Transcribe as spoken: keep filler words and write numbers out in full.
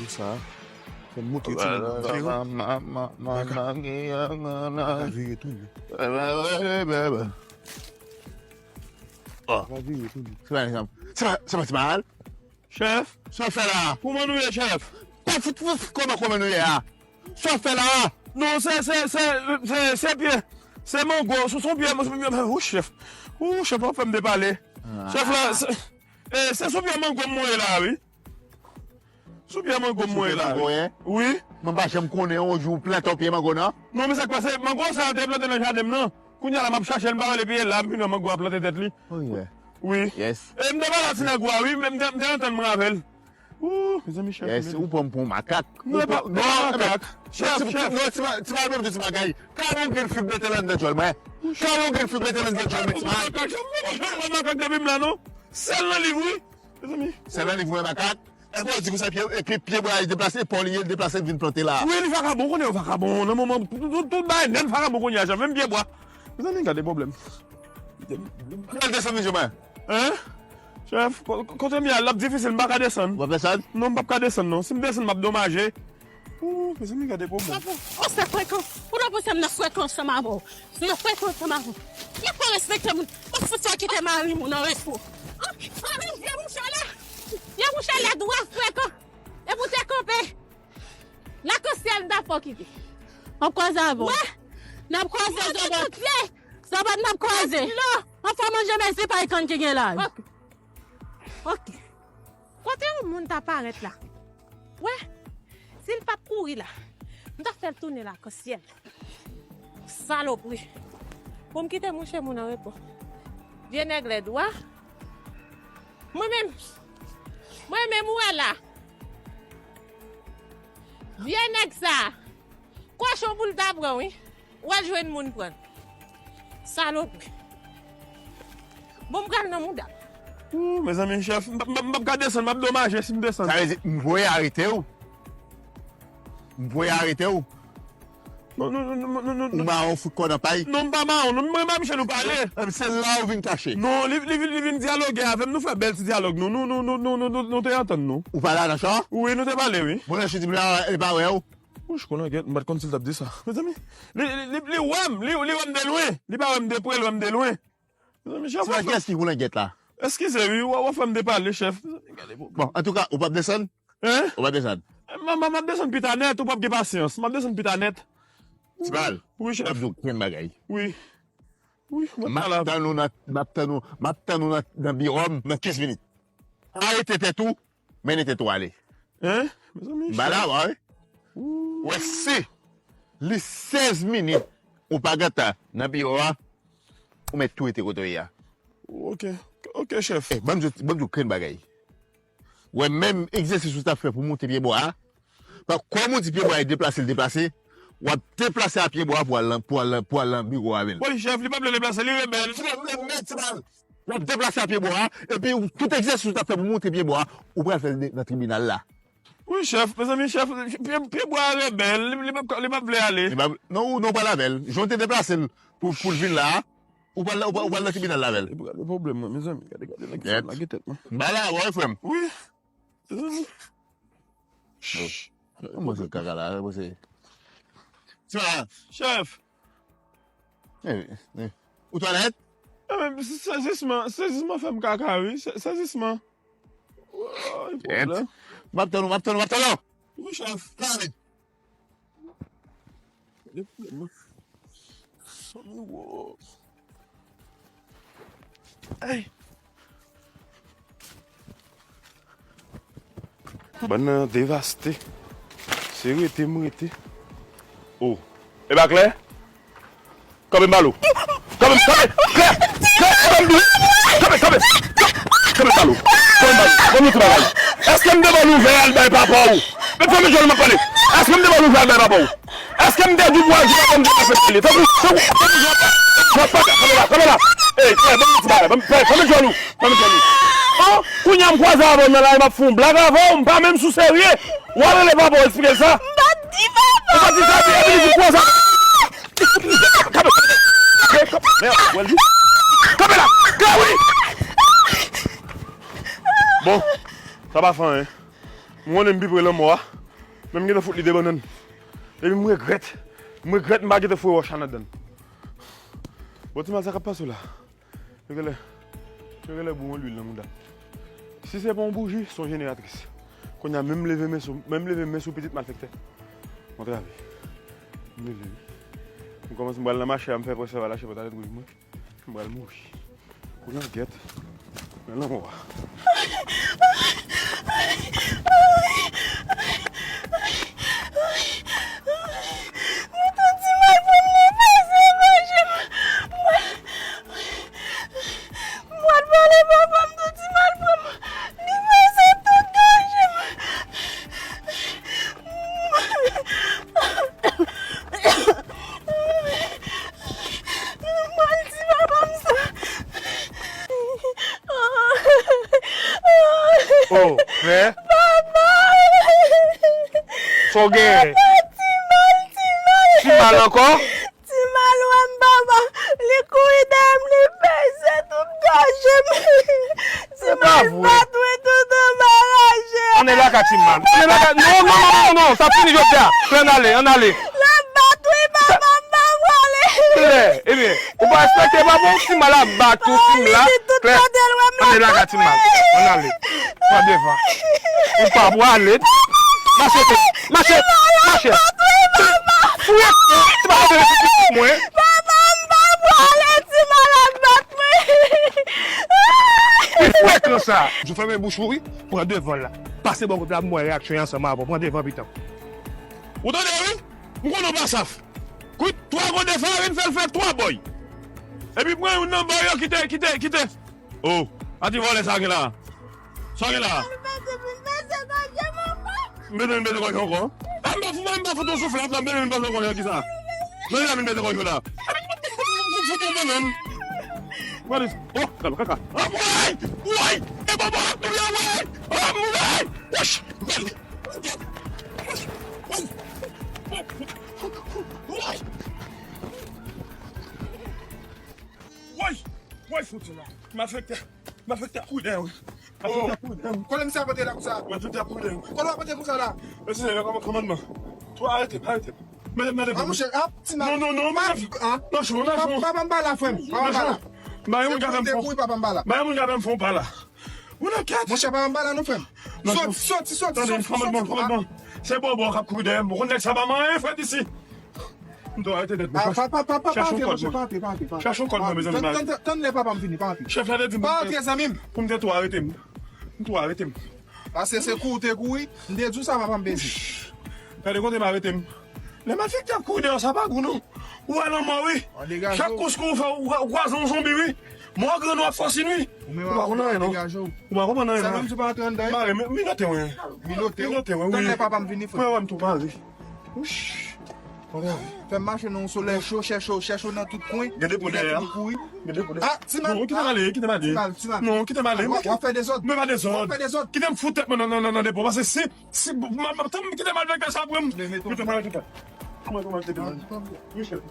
Sa, fè m montre ti nèg diferan. Maka. Maka vire tou. Maka vire tou. Se pa, se pa, se pa ti mal. Chèf. Sa w fè la? Kòman nou ye, chèf? Kòman, kòman, kòman nou ye a? Sa w fè la? Non, se, se, se, se, se pye, se mango, se, se pye, ou chèf. Ou chèf, w ap fè m depale. Chèf la, se, e, se sou pye mango m mwen ye la, wi. Sou pye mango m mwen ye la, wi. Wi. Mwen pa janm konnen yon jou w plante yon pye mango, non? Non, men sa k pase, mango sa yo te plante nan jaden m nan. Kounye a la, m ap chache l, m pa wè l, epi e la, m vin wè mango a plante tèt li. Wi. Yes. E m te pale a ti nèg ou a, wi, men m te, m te antann mwen avè l. Ooh, mezanmi, chèf. Yes, ou pran m pou yon makak. Non, pa, pa makak. Chèf, chèf. Non, ti ma-, ti mal menm, ti makak. Kare yon grenn fig mete nan djòl mwen. Kare yon grenn fig mete nan djòl mwen, ti mal. Makak, chèf, mwen pa makak depi m la, non. Sèl nan liv, wi. Mezanmi. Sèl nan liv, mwen makak. Epi w di konsa, pye, epi pye bwa a deplase, pa w li ye, l deplase, l vin plante la. Wi, li vakabon, konnen yo vakabon. Nan moman, tout, tout, tout bagay nèt vakabon kounye a, chèf, menm pye bwa. Mezanmi, gade pwoblèm. Al desann, mezanmi. Hein? Chèf, ko-, ko-, kote m ye a, l ap difisil, m pa ka desann. Ou p ap desann? Non, m p ap ka desann, non. Si m desann, m ap domaje. Ooh, mezanmi, gade pwoblèm. Ou se frekan. Ou nan pousem nan frekan ansanm avè w. Nan frekan ansanm avè w. Ou pa respekte moun. Ou fout fè kite mari moun an repo. Ah, ah, vye mouche la. Vye mouche la dwa frekan. Epi w te kanpe. Lakansyèl m ta fè w kite. M ap kwaze avè w. Wè. N ap kwaze, Zòbòt. Zòbòt, n ap kwaze. Anfòm an, janm se pa yon kann ki gen la. Ok. Ok. Kote yon moun ta parèt la? Wè, si l pa t kouri la, m ta fè l tounen lakansyèl. Salopri. Pou m kite mouche moun an repo. Vye nèg lèd, wa. Mwen menm, mwen menm, ou wè la. Vye nèg sa. Kochon pou l ta pran, wi. W al jwenn moun pran l. Salopri. Bon, m pral nan mouda. Ooh, mezanmi, chèf, m p ap, m p ap, m p ap ka desann, m ap domaje si m desann. Sa vle di, m voye arete w? M voye arete w? Non, non, non, non, non, non, non. Ou mawon fout kò nan pay? Non, m pa mawon, non, mwen, mwen, Michel, ou pale. Epi se la ou vin kache. Non, li, li vin, li vin dyaloge avè m, nou fè bèl ti dyalòg, nou, nou, nou te antann nou. Ou pale a Nacho? Wi, nou te pale, wi. Bon, Nacho di m la, li pa wè w. Wouch, koulangèt, m pa t konn si l t ap di sa. Mezanmi, li, li, li, li wè m, li, li wè m de lwen. Li pa wè m de pre, l wè m de lwen. Mezanmi, chèf. Se pa kiyès ki koulangèt la? Eskize, wi, w, w ap fè m depale, chèf. Mezanmi, gade pwoblèm. Bon, antouka, ou p ap desann? Hein? Ou p ap desann? M, m, m ap desann pita nèt, ou p ap gen pasyans. M ap desann pita nèt. Ti Bal. Wi, chèf. M ap di w grenn bagay. Wi. Wi, mwen pale avè w. M ap tann ou nan, m ap tann ou, m ap tann ou nan, nan biwo m nan kenz minit. Arete tèt ou, mennen tèt ou ale. Hein? Mezanmi, m ba la, wi. Ou wè si li sèz minit ou pa gentan nan biwo a, ou mèt tou rete kote w ye a. Ok, ok, chèf. Eh, ban m di w, ban m di w grenn bagay. Ou wè menm egzèsis ou t ap fè pou moute pye bwa a, pa kòm ou di pye bwa a deplase, l deplase, w ap deplase a pye bwa a pou al nan, pou al nan, pou al nan biwo avè l. Wi, chèf, li pa vle deplase, li rebèl. Ti bal, mèt, ti bal. W ap deplase a pye bwa a, epi tout egzèsis ou t ap fè pou moute pye bwa a, ou pral fè l de-, nan tribinal la. Wi, chèf, mezanmi, chèf, pye, pye bwa a rebèl, li, li p ap, li p ap vle ale. Li p ap, non, ou, non, ou pral avè l. Jan w te deplase l pou, pou l vin la a, ou pral, ou pral, ou pral nan tribinal la avè l. Epi gade pwoblèm mwen, mezanmi, gade, gade, nèg sa lage tèt mwen. M ba la, wi, frè m. Wi. Mezanmi. Bon. Mwen se kaka la, mwen se. Sa. Chèf. Eh, eh. Ou twalèt? Eh, men, se-, sezisman, sezisman fè m kaka, wi. Se-, sezisman. Woy, pwoblèm. M ap tann ou, m ap tann ou, m ap tann ou. Wi, chèf. Kare. Gade pwoblèm nan. Sanm wo. Ay. Bann nan devaste. Se rete m rete. Oh. E pa klè? Kanpe m ba l ou. Kanpe, kanpe, klè, klè, kanpe m di. Kanpe, kanpe. Kanpe m ba l ou. Kanpe m ba l ou. Ban m yon ti bagay. Èske m te ba l ouvè al bay papa w? Men fèmen jwèl ou m ap pale. Èske m te ba l ouvè al bay papa w? Èske m te di w pou al di papa m te fè li? Tankou, tankou, tankou jwèl pa. Jwèl pa, kanpe la, kanpe la. Ey, ey, ban m yon ti bagay. Ban m, fè, fèmen jwèl ou. Fèmen jwèl ou. Oh, kounye a m kwaze avè w nan lari, m ap fè yon blag avè w, m pa menm sou serye. W al rele papa w, eksplike l sa. M pa t di papa. Ou pa t di sa, epi li di kwaze. Kanpe. Kanpe. Mèd, wè l di. Kanpe la. Kanpe, wi. Bon, sa pa fè anyen. M konnen m pi pre lanmò a. Men m gentan fout li de bannann. Epi m regrèt. M regrèt m pa gentan foure wòch la nan dan l. Bon, ti mal, sa k ap pase w la? Yo genlè, yo genlè ba w yon lwil nan mouda. Si se pa yon bouji, se yon jeneratris. Kounye a, menm leve men sou, menm leve men sou pitit malfektè. Bon travay. M leve wi. M kòmanse, m pral nan mache a, m fè pwès fè va lache pòt a tèt gouj mwen. M pral mouri. Kounye a, gyèt. Nan lanmò a. Mwen tou ti mal pou m li pase nan je m. Mwen, mwen pale papa m tou ti mal pou m li pase tout nan je m. Mwen di papa m sa. Oh, frè. Papa! Sa w genyen? Papa, ti mal, ti mal. Ti mal ankò? Ti mal wè m, papa. Li kouri dèyè m, li peze tout gòje m. Ti mal bat wi tout anba raje. Ann ale lakay ti mal. Ann ale lakay. Non, non, non, non, non. Sa fini jodi a. Ann ale, ann ale. L ap bat wi, papa, m pa prale. Klè, ebyen, ou pa respekte papa w, ti mal ap bat ou, ti mal la. Klè, ann ale lakay ti mal. Ann ale. Pran devan. Ou pa prale. Mache, mache, mache. Fouye, ti mal ap bat mwen. Papa, m pa prale, ti mal ap bat mwen. Li frekan sa. Jou fèmen bouch ou wi, pran devan la. Pase bò kote la pou m wè reyaksyon ansanm avè w. Pran devan pitan. Ou tande wi? M konnen w pa saf. Kwit twa gode farin, fè l fè twa bòy. Epi pran youn nan bòy yo kite, kite, kite. Oh, a ti vòlè sa gen la. Sa gen la. M pete, m pete kòje m ankò. M pete, m pete kòje ankò. A m pa fout, m pa fout yon souflèt la, m pete, m pete kòje kisa. Nan la m pete kòje la. Fout yon bannann. Gade, oh, gade kaka. Ah, woy! Woy! E baba ap touye woy! Ah, woy! Woy! Woy! Woy, fouti la. Malfektè. Malfektè ap kouri dèyè w. Malfektè ap kouri dèyè w. Kote misye ap antre la konsa? Malfektè ap kouri dèyè w. Kote w ap antre konsa la? Mesye, kòmandman. Tou arete, arete. Mete m nan depo. Ah, monchè, ah, ti mal. Non, non, non, non. Ah, non, chou, non, chou. Papa m pa la, frè m. Papa m pa la. Ba yon moun ka fè m fon. Depi papa m pa la. Ba yon moun ka fè m fon pa la. Ou nan kèt. Monchè, papa m pa la, non, frè m. Soti, soti, soti, soti. Kòmandman, kòmandman. Se bòbò k ap kouri dèyè m. Ou konn nèg sa pa manyen, frè, isi. M tou arete nèt, monchè. Papa, papa, pa antre, monchè, pa antre, pa antre, pa antre. Chèche yon kòd mwen, mezanmi. Tann lè papa m vini, pa antre. Chèf la te di m pa antre, zanmi m. Pou m te tou arete m. M tou arete m. Paske se kou ou te kouri, m te di w sa papa m peze. Gade kote m arete m. Lè malfektè ap kouri dèyè w, sa pa gou non. Ou wè lanmò wi. Chak kous kou ou fè, ou kwa-, ou kwaze yon zonbi wi. Mò grenn w ap fòsin wi. Ou pa konn anyen non. Ou pa konprann anyen non. Mare, mi-, minote mwen. Minote w. Minote mwen wi. Tann lè papa m vini frè. Mwen wè m tou mare. Wouch. Fè m mache nan yon solèy cho, chèche w, chèche w nan tout kwen. Gen depo dèyè a. Gen depo dèyè. Ah, ti mal. Non, kite m ale, kite m ale. Ti mal, ti mal. Non, kite m ale. W ap fè dezòd. Mwen pa dezòd. W ap fè dezòd. Kite m fout tèt mwen nan, nan, nan, nan depo. Paske si, si, m, m, m, tann m kite malfektè sa pran m. Mete m ale tout tèt. Kòman, kòman, kite m ale. Michel.